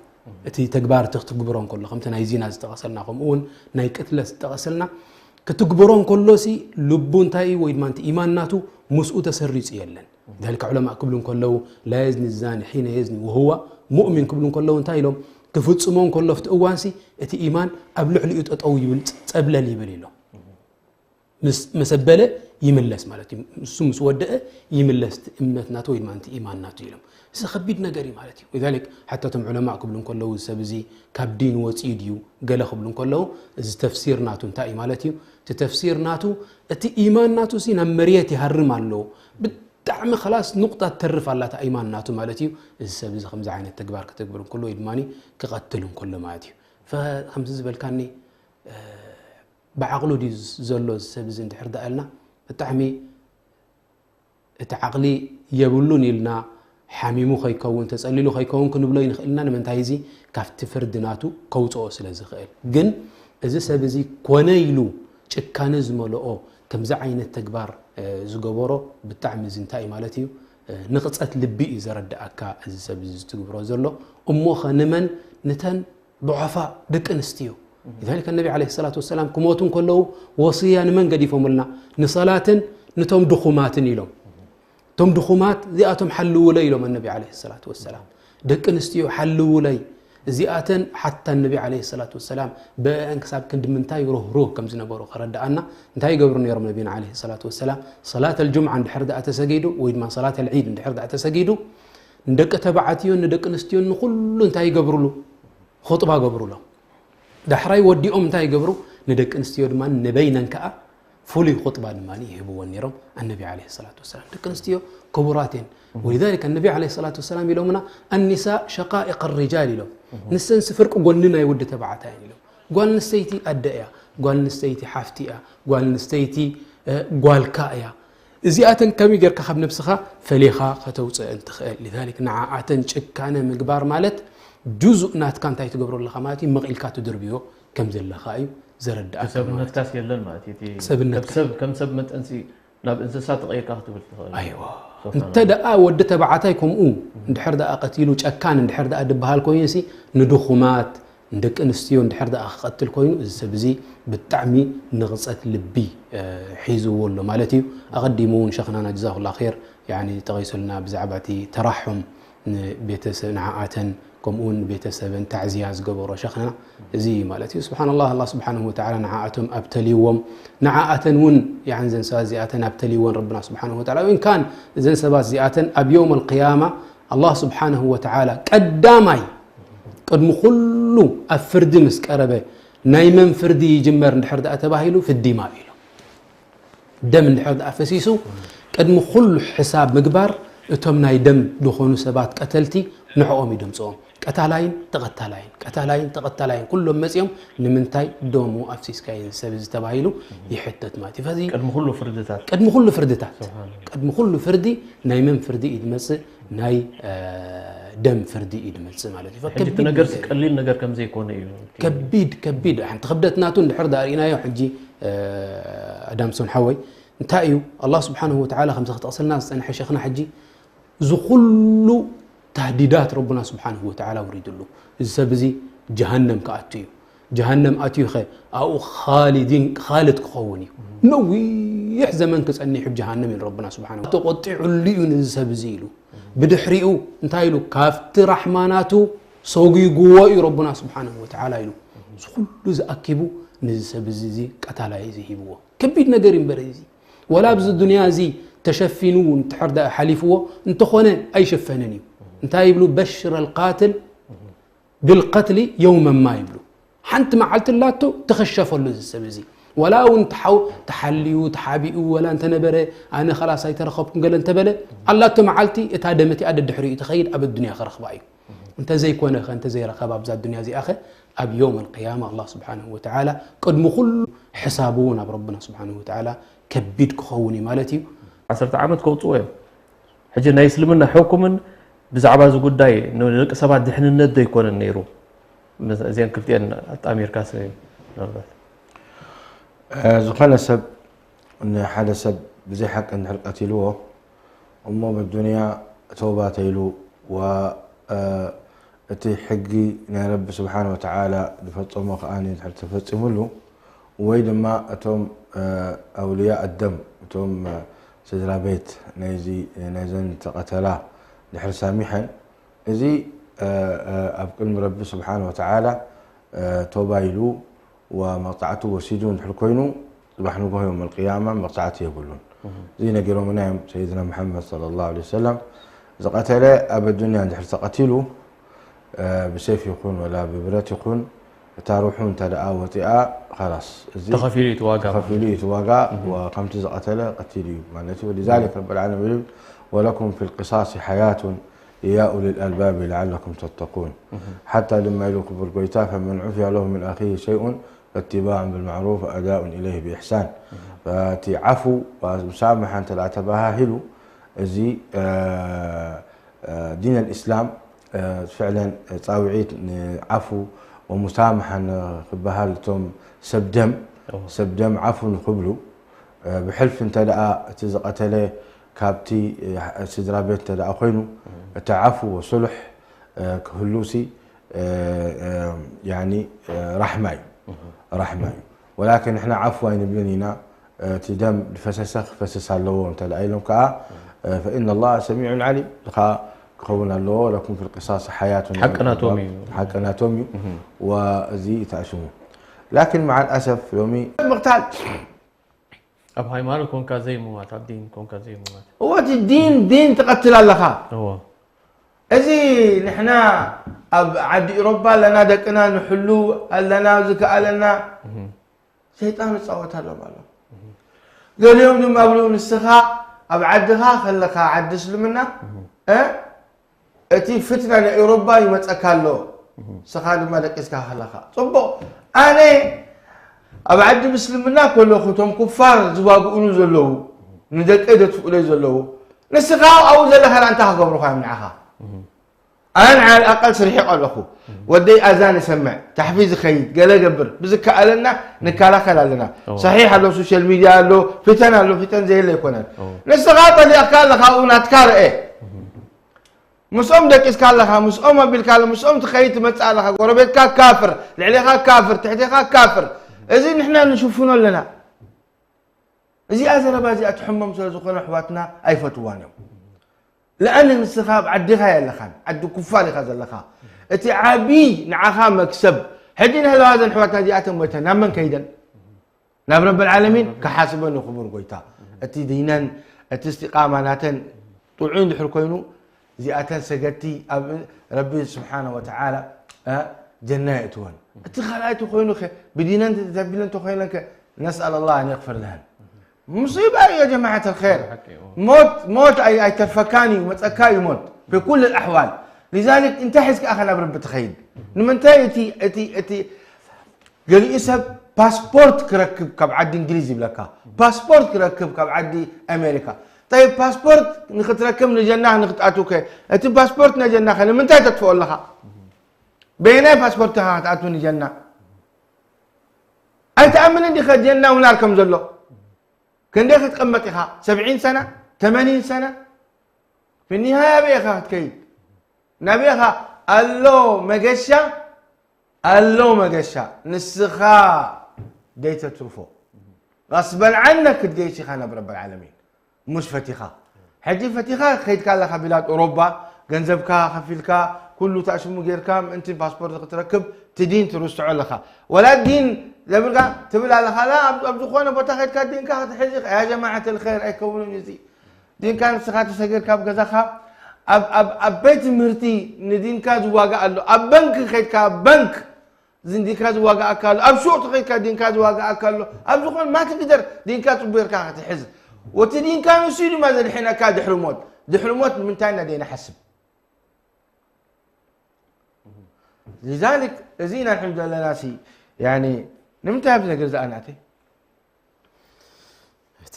እቲ ተግባር እቲ ክትግብሮ እንከሎ ከምቲ ናይ ዚና ዝጠቐሰልና ከምኡ እውን ናይ ቅትለት ዝጠቐሰልና ክትግብሮ እንከሎሲ ልቡ እንታይ እዩ ወይ ድማ እቲ ኢማን ናቱ ምስኡ ተሰሪፁ የለን። ذلك ዑለማእ ክብሉ እንከለዉ لا يزني الزاني حين يزني وهو مؤمن ክብሉ እንከለዉ እንታይ ኢሎም ክፍፅሞ እንከሎ ኣብቲ እዋንሲ እቲ ኢማን ኣብ ልዕሊኡ ጠጠው ይብል ጸብለል ይብል ኢሎም። ምስ መሰበለ ይምለስ ማለት እዩ። ንሱ ምስ ወደአ ይምለስ እቲ እምነት ናቱ ወይ ድማ እቲ ኢማን ናቱ ኢሎም። እዚ ከቢድ ነገር እዩ ማለት እዩ። ولذلك ሓታ እቶም ዑለማእ ክብሉ እንከለዉ እዚ ሰብ እዚ ካብ ዲን ወፂኡ ድዩ ገለ ክብሉ እንከለዉ እዚ ተፍሲር ናቱ እንታይ እዩ ማለት እዩ? እቲ ተፍሲር ናቱ እቲ ኢማን ናቱ ሲ ናብ መርየት ይሃርም ኣሎ። ብጣዕሚ ከላስ ኑቕጣ ትተርፍ ኣላ እታ ኢማን ናቱ ማለት እዩ። እዚ ሰብ እዚ ከምዚ ዓይነት ተግባር ከተግብር እንከሎ ወይ ድማ ክቐትል እንከሎ ማለት እዩ። ከምዚ ዝበልካኒ ብዓቕሉ ድዩ ዘሎ እዚ ሰብ እዚ እንድሕር ደኣ ኢልና ብጣዕሚ እቲ ዓቕሊ የብሉን ኢልና ሓሚሙ ከይከውን ተጸሊሉ ከይከውን ክንብሎ ይንኽእል ኢና። ንምንታይ እዚ ካብቲ ፍርዲ ናቱ ከውጽኦ ስለ ዝኽእል። ግን እዚ ሰብ እዚ ኮነ ኢሉ ጭካነ ዝመልኦ ከምዚ ዓይነት ተግባር ዝገበሮ ብጣዕሚ እዚ እንታይ እዩ ማለት እዩ ንቕጸት ልቢ እዩ ዘረድኣካ እዚ ሰብ እዚ ዝትግብሮ ዘሎ። እሞኸ ንመን ንተን ضعفاء ደቂ ኣንስትዮ ذلك النبي عليه الصلاة والسلام ክሞቱ እንከለዉ ወስያ ንመን ገዲፎምልና ንሰላትን ንቶም ድኹማትን ኢሎም እቶም ድኹማት እዚኣቶም ሓልውለይ ኢሎም النبي عليه الصلاة والسلام ደቂ ኣንስትዮ ሓልውለይ እዚኣተን ሓታ ነቢ ዓለይሂ ሰላቱ ወሰላም ብአን ክሳብ ክንዲ ምንታይ ርህሩህ ከም ዝነበሩ ከረድኣና። እንታይ ይገብሩ ነይሮም ነቢና ዓለይሂ ሰላቱ ወሰላም? ሰላት ኣልጁምዓ እንድሕር ደኣ ተሰጊዱ ወይ ድማ ሰላት ኣልዒድ እንድሕር ደኣ ተሰጊዱ፣ ንደቂ ተባዕትዮን ንደቂ ኣንስትዮን ንኹሉ እንታይ ይገብሩሉ? ኹጥባ ገብሩሎም። ዳሕራይ ወዲኦም እንታይ ይገብሩ? ንደቂ ኣንስትዮ ድማ ንበይነን ከኣ ፍሉይ ኹጥባ ድማ ይህብወን ነይሮም ኣነቢ ዓለይሂ ሰላቱ ወሰላም። ደቂ ኣንስትዮ ክቡራት እየን። ወሊዛሊክ ኣነቢ ዓለይሂ ሰላቱ ወሰላም ኢሎምና፣ ኣኒሳ ሸቃኢቅ ሪጃል ኢሎም። ንሰን ፍርቂ ጎኒ ናይ ወዲ ተባዕታይ እየን ኢሎም። ጓል ኣንስተይቲ ኣደ እያ፣ ጓል ኣንስተይቲ ሓፍቲ እያ፣ ጓል ኣንስተይቲ እ፣ ጓልካ እያ። እዚኣተን ከመይ ጌርካ ካብ ነብስኻ ፈሊኻ ከተውፅአን ትኽእል? ሊዛሊክ ንዓኣተን ጭካነ ምግባር ማለት ጁዙእ ናትካ እንታይ ትገብሮ ኣለኻ ማለት እዩ፣ መቒልካ ትድርብዮ ከም ዘለኻ እዩ ዘረድኣካ ማለት እዩ። ሰብነትካስ የለን ማለት እዩ። እቲ ሰብነትካ ከም ሰብ ከም ሰብ መጠንሲ ናብ እንስሳ ተቐይርካ ክትብል ትኽእል። ኣይዋ። እንተ ደኣ ወዲ ተባዕታይ ከምኡ እንድሕር ደኣ ቀቲሉ ጨካን እንድሕር ደኣ ድበሃል ኮይኑሲ ንድኹማት ንደቂ ኣንስትዮ እንድሕር ደኣ ክቐትል ኮይኑ እዚ ሰብ እዚ ብጣዕሚ ንቕጸት ልቢ እ፣ ሒዝዎ ኣሎ ማለት እዩ። ኣቐዲሙ እውን ሸኽናና ጀዛሁላ ኸይር ያኒ ጠቒሱልና ብዛዕባ እቲ ተራሑም ንቤተሰብ ንዓኣተን ከምኡ እውን ንቤተሰበን ታዕዝያ ዝገበሮ ሸኽና እዚ እዩ ማለት እዩ። ስብሓንላህ ኣላህ ስብሓንሁ ወተዓላ ንዓኣቶም ኣብተልይዎም ንዓኣተን እውን ያኒ እዘን ሰባት እዚኣተን ኣብተልይወን ረብና ስብሓንሁ ወተዓላ ወይን ካን እዘን ሰባት እዚኣተን ኣብ የውም ኣልቅያማ ኣላህ ስብሓንሁ ወተዓላ ቀዳማይ ቅድሚ ኩሉ ኣብ ፍርዲ ምስ ቀረበ ናይ መን ፍርዲ ይጅመር እንድሕር ደኣ ተባሂሉ ፍዲማ ኢሉ ደም እንድሕር ደኣ ፈሲሱ ቅድሚ ኩሉ ሕሳብ ምግባር እቶም ናይ ደም ዝኾኑ ሰባት ቀተልቲ ንዕኦም እዩ ደምፅኦም ቀታላይን ተቐታላይን ቀታላይን ተቐታላይን ኩሎም መፂኦም ንምንታይ ደሙ ኣፍሲስካ እዩ ሰብ እዚ ተባሂሉ ይሕተት ማለት እዩ ፈዚ ቅድሚ ኩሉ ፍርድታት ቅድሚ ኩሉ ፍርድታት ቅድሚ ኩሉ ፍርዲ ናይ መን ፍርዲ እዩ ድመፅእ ናይ ደም ፍርዲ እዩ ድመፅእ ማለት እዩ ሕጂ እቲ ነገር ቀሊል ነገር ከም ዘይኮነ እዩ ከቢድ ከቢድ ሓንቲ ክብደት ናቱ እንድሕር ዳርእናዮ ሕጂ ኣዳምሶን ሓወይ እንታይ እዩ ኣላህ ስብሓንሁ ወተዓላ ከምዚ ክጠቕሰልና ዝፀንሐ ሸኽና ሕጂ እዚ ኩሉ ታህዲዳት ረቡና ስብሓንሁ ወተዓላ ውሪድሉ እዚ ሰብ እዚ ጀሃነም ክኣቱ እዩ ጀሃነም ኣትዩ ኸ ኣብኡ ኻሊዲን ኻልድ ክኸውን እዩ ነዊሕ ዘመን ክፀኒሕ ብ ጀሃነም ኢሉ ረቡና ስብሓንሁ ተቆጢዑሉ እዩ ንዚ ሰብ እዚ ኢሉ ብድሕሪኡ እንታይ ኢሉ ካብቲ ራሕማ ናቱ ሰጒጉዎ እዩ ረቡና ስብሓንሁ ወተዓላ ኢሉ እዚ ኩሉ ዝኣኪቡ ንዚ ሰብ እዚ እዚ ቀታላይ እዚ ሂብዎ ከቢድ ነገር እዩ እምበር እዚ ወላ ኣብዚ ዱንያ እዚ ተሸፊኑ እንድሕር ደኣ ሓሊፍዎ እንተኾነ ኣይሽፈንን እዩ እንታይ ይብሉ በሽር ኣልቃትል ብልቀትሊ የውመማ ይብሉ ሓንቲ መዓልቲ ላቶ ተኸሸፈሉ እዚ ሰብ እዚ ወላ እውን ተሓው ተሓልዩ ተሓቢኡ ወላ እንተነበረ ኣነ ከላስ ኣይተረኸብኩን ገለ እንተበለ ኣላቶ መዓልቲ እታ ደም እቲኣ ደድሕሪኡ ትኸይድ ኣብ ኣዱንያ ክረኽባ እዩ እንተዘይኮነ ከ እንተዘይረኸብ ኣብዛ ኣዱንያ እዚኣ ኸ ኣብ የውም ኣልቅያማ ኣላህ ስብሓንሁ ወተዓላ ቅድሚ ኩሉ ሕሳቡ እውን ኣብ ረብና ስብሓንሁ ወተዓላ ከቢድ ክኸውን እዩ ማለት እዩ ዓሰርተ ዓመት ከውፅዎ እዮም ሕጂ ናይ እስልምና ሕኩምን ብዛዕባ እዚ ጉዳይ ንደቂ ሰባት ድሕንነት ዶ ኣይኮነን ነይሩ እዚአን ክልቲአን ኣጣሚርካ ምናልባት ዝኾነ ሰብ ንሓደ ሰብ ብዘይ ሓቂ እንድሕር ቀቲልዎ እሞ ብዱንያ ተውባ ተይሉ እቲ ሕጊ ናይ ረቢ ስብሓን ወተዓላ ዝፈፀሞ ከዓ ድሕር ተፈፂሙሉ ወይ ድማ እቶም ኣውልያ ኣደም እቶም ስድራ ቤት ናይዚ ናይዘን ተቐተላ ድሕር ሳሚሐን እዚ ኣብ ቅድሚ ረቢ ስብሓን ወተዓላ ተውባ ኢሉ መቕፃዕቱ ወሲዱ እንድሕር ኮይኑ ፅባሕ ንጎሆ ዮም ኣልቅያማ መቕፃዕቲ የብሉን እዚ ነጊሮምና እዮም ሰይድና መሓመድ صለ ላه ለ ሰለም ዝቐተለ ኣብ ኣዱንያ እንድሕር ተቐቲሉ ብሴፍ ይኹን ወላ ብብረት ይኹን እታ ሩሑ እንተ ደኣ ወፂኣ ኸላስ እዚ ተኸፊሉ እዩ እቲ ዋጋ ተኸፊሉ እዩ እቲ ዋጋ ከምቲ ዝቐተለ ቀቲሉ እዩ ማለት እዩ ولذلك رب العالمين يقول ولكم في القصاص حياة يا أولي الألباب لعلكم تتقون ሓታ ድማ ኢሉ ክቡር ጎይታ فمن عفي له من أخيه شيء فاتباع بالمعروف وأداء إليه بإحسان እቲ ዓፉ ሙሳምሓ እንተ ተባሃሂሉ እዚ ዲን ኣልእስላም ፍዕለን ፃውዒት ንዓፉ ወሙሳምሓ ንክበሃል እቶም ሰብ ደም ሰብ ደም ዓፉ ንክብሉ ብሕልፊ እንተ ደኣ እቲ ዝቐተለ ካብቲ ስድራ ቤት እንተ ደኣ ኮይኑ እቲ ዓፉ ወሱሉሕ ክህሉሲ ያኒ ራሕማ እዩ ራሕማ እዩ ወላኪን ንሕና ዓፉ ኣይንብልን ኢና እቲ ደም ዝፈሰሰ ክፈስስ ኣለዎ እንተ ደኣ ኢሎም ከዓ فإن الله سميع عليم ክኸውን ኣለዎ። ولكم في القصاص حياة ሓቂ ናቶም እዩ። ሓቂ ናቶም እዩ። ወዚ ተኣሽሙ ላኪን مع الأسف ሎሚ ምቕታል ኣብ ሃይማኖት ኮንካ ዘይሙማት ኣብ ዲን ኮንካ ዘይሙማት እወ እቲ ዲን ዲን ትቐትል ኣለኻ። እዎ እዚ ንሕና ኣብ ዓዲ ኢሮባ ኣለና ደቅና ንሕሉ ኣለና ዝከኣለና ሰይጣን ይፃወት ኣሎ ኣሎ። ገሊኦም ድማ ኣብሉ ንስኻ ኣብ ዓድኻ ከለኻ ዓዲ እስልምና እ እቲ ፍትና ናይ ኤውሮባ ይመፀካ ኣሎ። ንስኻ ድማ ደቂስካ ከለኻ ፅቡቕ። ኣነ ኣብ ዓዲ ምስልምና ከለኹ እቶም ኩፋር ዝዋግኡሉ ዘለዉ ንደቀይ ዘጥፍኡለይ ዘለዉ ንስኻ ኣብኡ ዘለኻ እንታይ ክገብሩኻ እዮም ንዓኻ? ኣነ ንዓል ኣቀል ስርሒቕ ኣለኹ። ወደይ ኣዛን ይሰምዕ ታሕፊዝ ይኸይድ ገለ ገብር ብዝከኣለና ንከላኸል ኣለና። ሰሒሕ ኣሎ ሶሻል ሚድያ ኣሎ ፊተን ኣሎ ፊተን ዘየለ ኣይኮነን። ንስኻ ጠሊቕካ ኣለኻ ኣብኡ ናትካ ርአ። ምስኦም ደቂስካ ኣለኻ ምስኦም ኣቢልካ ኣሎ ምስኦም ትኸይድ ትመፅእ ኣለኻ ጎረቤትካ ካፍር ልዕሌኻ ካፍር ትሕቴኻ ካፍር። እዚ ንሕና ንሽፍኖ ኣለና። እዚኣ ዘረባ እዚኣ ትሕሞም ስለ ዝኾነ ኣሕዋትና ኣይፈትዋን እዮም። ለኣን ንስኻ ኣብ ዓድኻ የለኻን ዓዲ ኩፋር ኢኻ ዘለኻ። እቲ ዓብዪ ንዓኻ መክሰብ ሕጂ ንህለዋ ዘን ኣሕዋትና እዚኣተን ሞይተን ናብ መን ከይደን? ናብ ረብል ዓለሚን ክሓስበን እዩ ክቡር ጎይታ። እቲ ዲነን እቲ እስቲቃማ ናተን ጥዑይ እንድሕር ኮይኑ እዚኣተን ሰገድቲ ኣብ ረቢ ስብሓነ ወተዓላ ጀና የእትወን። እቲ ካልኣይቲ ኮይኑ ከ ብዲነን ተቢለን ተኮይነን ከ ነስኣል ኣላህ ኣን የግፍር ለሀን። ሙሲባ እዩ የጀማዓት ልኸይር። ሞት ሞት ኣይ- ኣይተርፈካን እዩ መፀካ እዩ ሞት ብኩል ኣሕዋል። ሊዛሊክ እንታይ ሒዝካ ኢኻ ናብ ረቢ ትኸይድ? ንምንታይ እቲ እቲ እቲ ገሊኡ ሰብ ፓስፖርት ክረክብ ካብ ዓዲ እንግሊዝ ይብለካ ፓስፖርት ክረክብ ካብ ዓዲ ኣሜሪካ። ጠይብ ፓስፖርት ንክትረክብ ንጀና ንክትኣትው ከ እቲ ፓስፖርት ናይ ጀና ከ ንምንታይ ተጥፍኦ ኣለኻ? በየናይ ፓስፖርት ኢኻ ክትኣትው ንጀና? ኣይትኣምንን ዲኸ ጀና ውናር ከም ዘሎ? ክንደይ ክትቅመጥ ኢኻ? ሰብዒን ሰና ተመኒን ሰና ፊኒሃያ ኣበይ ኢኻ ክትከይድ? ናበይ ኢኻ? ኣሎ መገሻ ኣሎ መገሻ ንስኻ ደይተትርፎ غصبا عنك ክትገይሽ ኢኻ ናብ ረብ العالمين ሙሽ ፈቲኻ ሕጂ ፈቲኻ ከይድካ ኣለኻ ቢላድ ኦሮባ ገንዘብካ ከፊልካ ኩሉ ታሽሙ ጌርካ ምእንቲ ፓስፖርት ክትረክብ ትዲን ትርስትዖ ኣለኻ ወላ ዲን ዘብልካ ትብል ኣለኻ ላ ኣብ ዝኾነ ቦታ ከይድካ ዲንካ ክትሕዝ ኢኻ ያ ጀማዓት الخير ኣይከውንን እዚ ዲንካ ንስኻ ተሰጊርካ ኣብ ገዛኻ ኣብ ኣብ ኣብ ቤት ትምህርቲ ንዲንካ ዝዋጋእ ኣሎ ኣብ በንክ ከይድካ በንክ ዝን ዲንካ ዝዋጋኣካ ኣሎ ኣብ ሹቕ ተኸይድካ ዲንካ ዝዋጋኣካ ኣሎ ኣብ ዝኾን ማትግደር ዲንካ ጽቡርካ ክትሕዝ ወቲ ዲንካ ንሱ ድማ ዘድሕነካ ድሕሪ ሞት ድሕሪ ሞት ንምንታይ እና ደይና ሓስብ لذلك እዚ ኢና ንሕም ዘለና ሲ ያኒ ንምንታይ ኣብዚ ነገር ዝኣናእተይ እቲ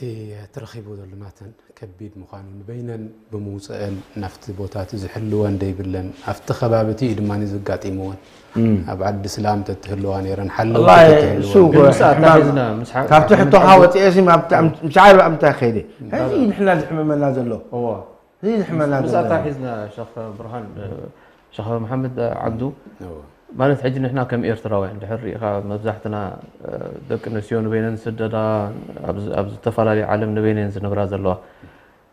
ተረኺቡ ዘሎ ናተን ከቢድ ምዃኑ ንበይነን ብምውፅአን ናብቲ ቦታ እቲ ዝሕልወን ደይብለን ኣብቲ ከባቢ እቲ እዩ ድማ ዘጋጢምወን ኣብ ዓዲ ስላም ተትህልዋ ነይረን ሓለውቲ والله ተትህልወን ሱቅ ግን ምስኣ ሕማም- ሒዝና ምስ ሓ- ካብቲ ምስ ሕቶኻ ሓ- ወፂኤ ሲ ኣብታ- ምስ ዓረብ ኣምታይ ከይደ እዚ ንሕና ዝሕመመና ዘሎ እዎ እዚ ዝሕመና ምስኣታ ዘሎ ሒዝና ሸኽ ብርሃን እ፣ ሸኽ መሓመድ ዓብዱ እዎ። ማለት ሕጂ ንሕና ከም ኤርትራውያን ድሕር ሪኢኻ መብዛሕትና እ፣ ደቂ ኣንስትዮ ንበይነን ዝስደዳ ኣብ ዝ- ኣብ ዝተፈላለዩ ዓለም ንበይነን ዝነብራ ዘለዋ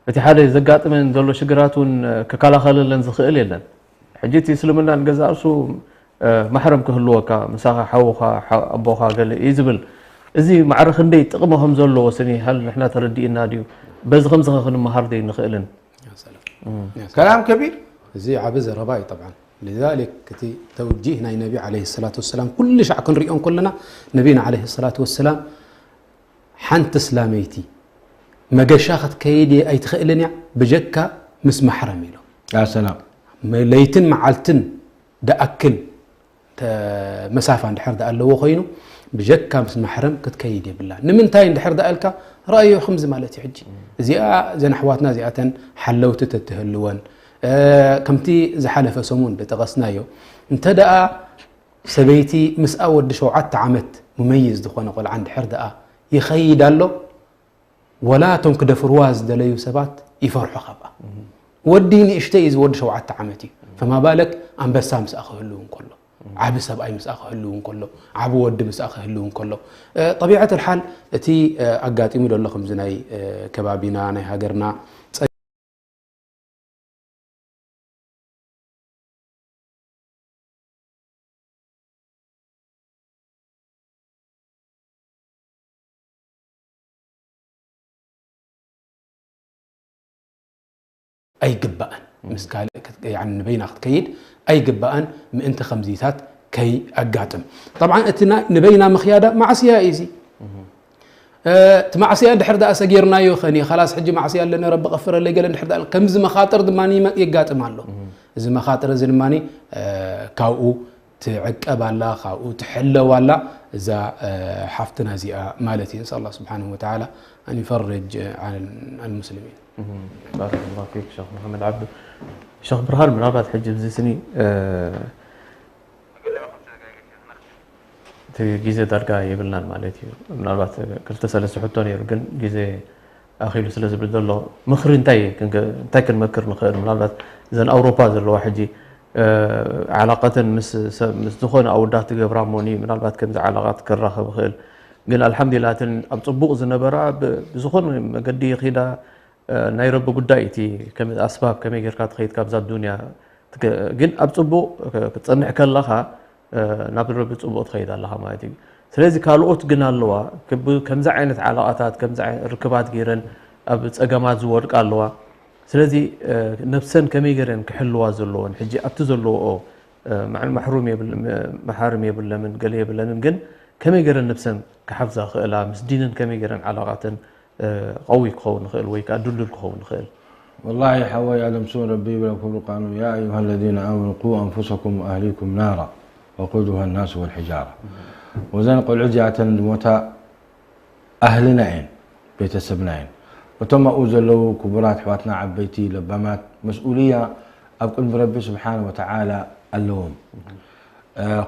እቲ ሓደ ዘጋጥመን ዘሎ ሽግራት እውን እ፣ ክከላኸለለን ዝኽእል የለን ሕጂ እቲ እስልምና ንገዛእ ርሱ እ፣ ማሕረም ክህልወካ ምሳኻ ሓውኻ ሓ- ኣቦኻ ገለ እዩ ዝብል እዚ ማዕረ ክንደይ ጥቕሚ ከም ዘለዎ ስኒ ሃል ንሕና ተረዲእና ድዩ በዚ ከምዚ ኸ ክንመሃር ደይ ንኽእልን ሰላም كلام كبير እዚ ዓቢ ዘረባ እዩ طبعا لذلك እቲ ተውጂህ ናይ ነቢ عليه الصلاة والسلام ኩሉ ሻዕ ክንሪኦ ከለና ነቢና عليه الصلاة والسلام ሓንቲ እስላመይቲ መገሻ ክትከይድ ኣይትኽእልን እያ ብጀካ ምስ ማሕረም ኢሎም يا سلام ለይትን መዓልትን ደኣክል ተ- መሳፋ እንድሕር ደኣ ኣለዎ ኮይኑ ብጀካ ምስ ማሕረም ክትከይድ የብላ ንምንታይ እንድሕር ደኣ ኢልካ ረኣዮ ከምዚ ማለት እዩ ሕጂ እዚኣ ዘን ኣሕዋትና እዚኣተን ሓለውቲ ተትህልወን እ፣ ከምቲ ዝሓለፈ ሰሙን ዝጠቐስናዮ እንተ ደኣ ሰበይቲ ምስኣ ወዲ ሸውዓተ ዓመት ሙመይዝ ዝኾነ ቆልዓ እንድሕር ደኣ ይኸይድ ኣሎ ወላ እቶም ክደፍርዋ ዝደለዩ ሰባት ይፈርሑ ካብኣ ወዲ ንእሽተይ እዩ ዝወዲ ሸውዓተ ዓመት እዩ ፈማ ባለክ ኣንበሳ ምስኣ ክህልው እንከሎ ዓቢ ሰብኣይ ምስኣ ክህልው እንከሎ ዓቢ ወዲ ምስኣ ክህልው እንከሎ እ፣ ጠቢዐት ልሓል እቲ እ፣ ኣጋጢሙ ዘሎ ከምዚ ናይ እ፣ ከባቢና ናይ ሃገርና ኣይግባእን። ምስ ካልእ ክት- ያኒ ንበይና ክትከይድ ኣይግባእን። ምእንቲ ከምዚታት ከይኣጋጥም። ጠብዓን እቲ ናይ- ንበይና ምኽያዳ ማዕስያ እዩ እዚ። እቲ ማዕስያ ድሕር ደኣ ሰጊርናዮ ኸኒ ኻላስ ሕጂ ማዕስያ ኣለኒ ረቢ ቐፍረለይ ገለ ድሕር ደኣ ከምዚ መኻጥር ድማ ይመ- የጋጥም ኣሎ። እዚ መኻጥር እዚ ድማ ካብኡ ትዕቀብ ኣላ፣ ካብኡ ትሕለው ኣላ እዛ ሓፍትና እዚኣ ማለት እዩ። ንስኣል ኣላህ ስብሓነሁ ወተዓላ ኣን ዩፈርጅ ዓን ልሙስሊሚን። ባረከላሁ ፊክ ሸኽ መሓመድ ዓብዱ። ሸኽ ብርሃን፣ ምናልባት ሕጂ ብዚ ስኒ እቲ ግዜ ዳርጋ የብልናን ማለት እዩ። ምናልባት ክልተ ሰለስተ ሕቶ ነይሩ፣ ግን ግዜ ኣኺሉ ስለ ዝብል ዘሎ ምኽሪ እንታይ ክንገ- እንታይ ክንመክር ንኽእል? ምናልባት እዘን ኣውሮፓ ዘለዋ ሕጂ ዓላቀተን ምስ ሰብ ምስ ዝኾነ ኣወዳት ትገብራ እሞኒ ምናልባት ከምዚ ዓላቃት ክራኸብ ይኽእል። ግን ኣልሓምዱሊላህ እተን ኣብ ፅቡቕ ዝነበራ ብ- ብዝኾነ መገዲ ኺዳ ናይ ረቢ ጉዳይ እቲ ከም ኣስባብ ከመይ ጌርካ ትኸይድ ካብዛ ዱንያ ትገ- ግን ኣብ ጽቡቕ ክትጸንሕ ከለኻ ናብ ረቢ ጽቡቕ ትኸይድ ኣለኻ ማለት እዩ። ስለዚ ካልኦት ግን ኣለዋ ክብ- ከምዚ ዓይነት ዓላቓታት ከምዚ ዓይነት ርክባት ገይረን ኣብ ጸገማት ዝወድቃ ኣለዋ። ስለዚ ነብሰን ከመይ ገይረን ክሕልዋ ዘለወን ሕጂ ኣብቲ ዘለዎኦ ማዕን ማሕሩም የብል- መሓርም የብለምን ገለ የብለንን ግን ከመይ ገይረን ነብሰን ክሓፍዛ ክእላ ምስ ዲነን ከመይ ገይረን ዓላቓተን ቀዊ ክኸውን ይኽእል ወይ ከዓ ድልዱል ክኸውን ይኽእል። ወላሂ ሓወይ ኣለም ስም ረቢ ይብለ ክብሩ ቃኑ ያ ኣዩሃ ለዚነ ኣመኑ ቁ ኣንፉሰኩም ወኣህሊኩም ናራ ወቁዱሃ ናሱ ወልሕጃራ። ወዘን ቆልዑ እዚኣተን ዝሞታ ኣህልና እየን፣ ቤተሰብና እየን። እቶም ኣብኡ ዘለዉ ክቡራት ኣሕዋትና ዓበይቲ ለባማት መስኡልያ ኣብ ቅድሚ ረቢ ስብሓነ ወተዓላ ኣለዎም።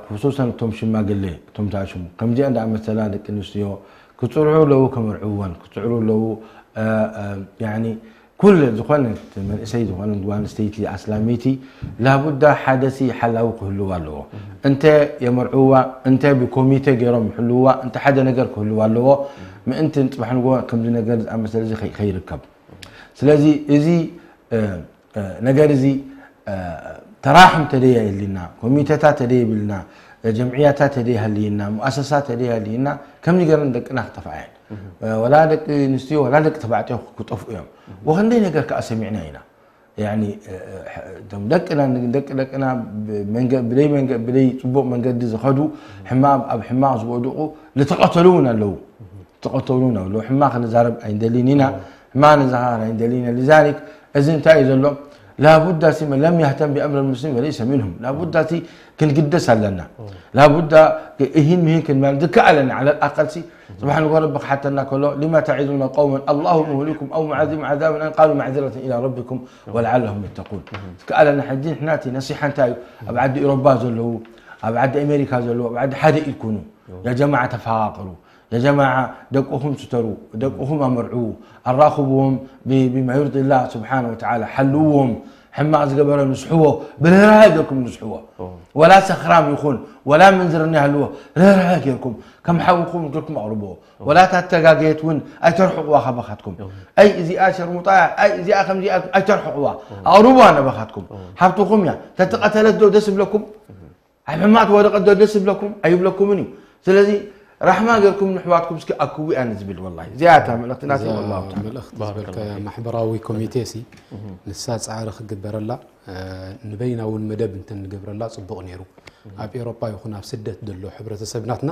ክሱሰን እቶም ሽማግሌ እቶም ተኣሽሙ ከምዚኣን ዝኣመሰላ ደቂ ኣንስትዮ ክፅርዑ ኣለዉ ከመርዕውወን ክፅዕሩ ኣለዉ። ኩል ዝኾነት መንእሰይ ዝኾነት ጓል ኣንስተይቲ ኣስላመይቲ ላቡዳ ሓደ ሲ ሓላዊ ክህልዋ ኣለዎ። እንተ የመርዕውዋ እንተ ብኮሚቴ ገይሮም ይሕልውዋ እንተ ሓደ ነገር ክህልዋ ኣለዎ። ምእንቲ ንፅባሕ ንጎ ከምዚ ነገር ዝኣመሰለ እዚ ከይርከብ። ስለዚ እዚ ነገር እዚ ተራሕም ተደይ የብልና፣ ኮሚቴታት ተደይ የብልና፣ ጀምዕያታት ተደይ ሃልይና፣ ሙኣሰሳ ተደይ ሃልይና ከምዚ ገይረን ደቅና ክጠፍኣ እየን። ወላ ደቂ ኣንስትዮ ወላ ደቂ ተባዕትዮ ክጠፍኡ እዮም። ወክንደይ ነገር ከዓ ሰሚዕና ኢና። ያኒ እቶም ደቅና ደቂ ደቅና ብደይ መንገ- ብደይ መንገ- ብደይ ፅቡቅ መንገዲ ዝኸዱ ሕማቅ ኣብ ሕማቅ ዝወድቁ ዝተቀተሉ እውን ኣለዉ። ዝተቀተሉ እውን ኣለዉ። ሕማቅ ክንዛረብ ኣይንደልን ኢና። ሕማቅ ንዘኻር ኣይንደልን ኢና። لذلك እዚ እንታይ እዩ ዘሎ? ላቡዳ ሲ መን ለም ያህተም ቢኣምር ልሙስሊም ፈለይሰ ሚንሁም። ላቡዳ ሲ ክንግደስ ኣለና። ላቡዳ እሂን ምሂን ክንበል ዝከኣለና على الأقل ሲ ጽባሕ ንጎ ረቢ ክሓተና ከሎ لم تعظون قوما الله مهلكهم أو معذبهم عذابا أليما قالوا معذرة إلى ربكم ولعلهم يتقون። ዝከኣለና ሕጂ ንሕና እቲ ነሲሓ እንታይ እዩ? ኣብ ዓዲ ኢሮባ ዘለዉ ኣብ ዓዲ ኣሜሪካ ዘለዉ ኣብ ዓዲ ሓደ ኢልኩኑ يا جماعة تفاقروا يا جماعة ደቅኹም ስተሩ ደቅኹም ኣመርዕዉ ኣራኽብዎም ብ- بما يرضي الله سبحانه وتعالى ሓልውዎም ሕማቕ ዝገበረ ንስሕዎ ብርህራሀ ጌርኩም ንስሕዎ ወላ ሰኽራም ይኹን ወላ ምንዝርና ይሃልዎ ርህራሀ ጌርኩም ከም ሓውኹም ጌርኩም ኣቕርብዎ ወላ እታ ተጋገየት እውን ኣይተርሕቕዋ ካባኻትኩም ኣይ እዚኣ ሸርሙጣ ኣይ እዚኣ ከምዚኣ ኣይተርሕቕዋ ኣቕርብዋ ናባኻትኩም ሓብትኹም እያ ተተቐተለት ዶ ደስ ይብለኩም ኣብ ሕማቕ ትወደቐት ዶ ደስ ይብለኩም ኣይብለኩምን እዩ ስለዚ ራሕማ ጌርኩም ንሕዋትኩም እስኪ ኣክቡ እያ ንዝብል ወላሂ እዚኣ እታ መልእኽቲ ናተይ ወላሁ ተዓላ መልእኽቲ ዝበልካያ ማሕበራዊ ኮሚቴ ሲ ንሳ ፃዕሪ ክግበረላ ንበይና እውን መደብ እንተንገብረላ ፅቡቕ ነይሩ ኣብ ኤሮጳ ይኹን ኣብ ስደት ዘሎ ሕብረተሰብ ናትና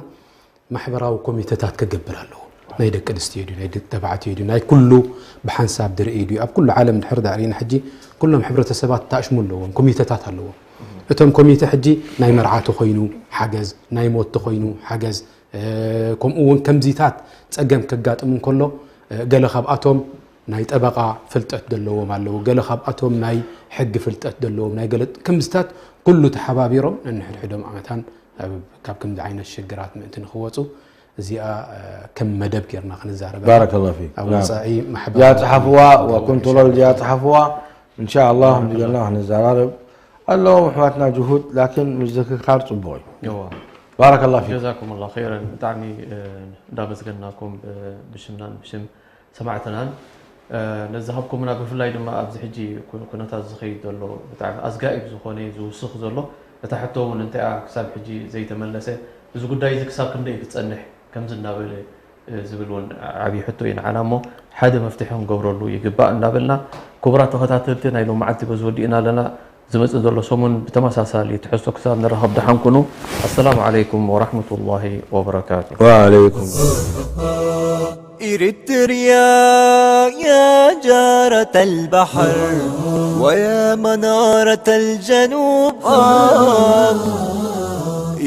ማሕበራዊ ኮሚተታት ክገብር ኣለዎ ናይ ደቂ ኣንስትዮ ድዩ ናይ ደቂ ተባዕትዮ ድዩ ናይ ኩሉ ብሓንሳብ ድርኢ ድዩ ኣብ ኩሉ ዓለም ድሕር ዳእሪና ሕጂ ኩሎም ሕብረተሰባት ታእሽሙ ኣለዎም ኮሚተታት ኣለዎም እቶም ኮሚተ ሕጂ ናይ መርዓ ተኾይኑ ሓገዝ ናይ ሞት ተኾይኑ ሓገዝ ከምኡ እውን ከምዚታት ፀገም ከጋጥም እንከሎ ገለ ካብኣቶም ናይ ጠበቓ ፍልጠት ዘለዎም ኣለዉ ገለ ካብኣቶም ናይ ሕጊ ፍልጠት ዘለዎም ናይ ገለ ከምዚታት ኩሉ ተሓባቢሮም ነንሕድሕዶም ኣመታን ካብ ከምዚ ዓይነት ሽግራት ምእንቲ ንክወፁ እዚኣ ከም መደብ ጌርና ክንዛረበ ባረከላሁ ፊክ ኣብ ወፃኢ ማሕበር ያፅሓፍዋ ወኮንትሮል ያፅሓፍዋ እንሻ ኣላህ ከምዚ ጌርና ክንዘራረብ ኣለዎም ኣሕዋትና ጅሁድ ላኪን ምዝክካር ፅቡቅ እዩ ባረከላሁ ፊክ ጀዛኩም ላ ኸይረን ብጣዕሚ እንዳመስገናኩም ብሽምናን ብሽም ሰማዕትናን ነዚ ሃብኩምና ብፍላይ ድማ ኣብዚ ሕጂ ኩነታት ዝኸይድ ዘሎ ብጣዕሚ ኣዝጋኢብ ዝኾነ ዝውስኽ ዘሎ እታ ሕቶ እውን እንታይ ክሳብ ሕጂ ዘይተመለሰ እዚ ጉዳይ እዚ ክሳብ ክንደይ ክፀንሕ ከምዚ እናበለ ዝብል እውን ዓብዪ ሕቶ እዩ ንዓና። እሞ ሓደ መፍትሒ ክንገብረሉ ይግባእ እናበልና፣ ክቡራት ተኸታተልቲ፣ ናይ ሎም መዓልቲ በዚ ወዲእና ኣለና። ዝመጽእ ዘሎ ሰሙን ብተመሳሳሊ ትሕዝቶ ክሳብ ንራኸብ ደሓን ኩኑ። ኣሰላሙ ዓለይኩም ወራህመቱላሂ ወበረካቱ። وعليكم إريتريا يا جارة البحر ويا منارة الجنوب آه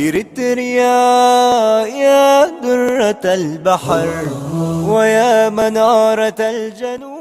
إريتريا يا درة البحر ويا منارة الجنوب